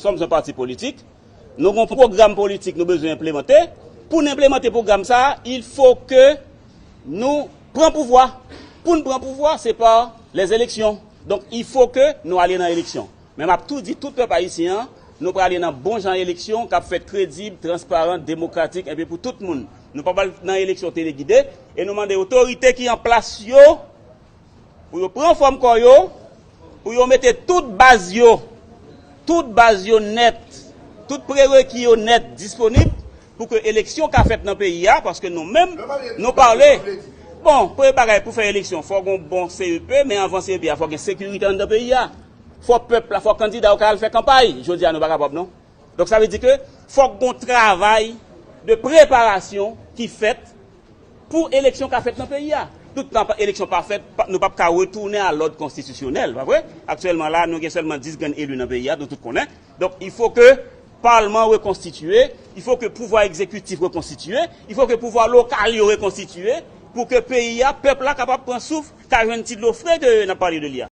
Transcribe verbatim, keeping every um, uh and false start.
sommes un parti politique, nou gen yon pwogram politik nou bezwen enplemante. Pou n enplemante pwogram sa a, il faut que nou pran pouvwa. Pou n pran pouvwa, se pa les élections. Donk, il faut que nou ale nan eleksyon. Men m ap tou di tout pèp ayisyen an, nou prale nan bon jan eleksyon k ap fèt kredib, transparan, demokratik, epi pou tout moun. Nou pa pral nan eleksyon telegide, e nou mande otorite ki an plas yo, pou yo pran fòm kò yo, pou yo mete tout baz yo, tout baz yo nèt, tout prereki yo nèt disponib pou ke eleksyon ka fèt nan peyi a, paske nou menm, nou pale. Bon, premye bagay pou fè eleksyon, fò gen yon bon C E P, men anvan C E P a, fò gen sekirite anndan peyi a. Fò pèp la, fò kandida yo ka al fè kanpay. Jodi a, nou pa kapab, non. Donk, sa vle di ke fòk gen yon travay de preparasyon ki fèt pou eleksyon ka fèt nan peyi a. Toutan eleksyon pa fèt, nou p ap ka retounen a lòd konstitisyonèl, pa vre? Aktyèlman la, nou gen sèlman dis grenn eli nan peyi a, nou tout konnen. Donk, il faut que palman rekonstitiye, il faut que pouvwa egzekitif rekonstitiye, il faut que pouvwa lokal yo rekonstitiye, pou ke peyi a, pèp la kapab pran souf, ka jwenn ti dlo fre ke n ap pale de li a.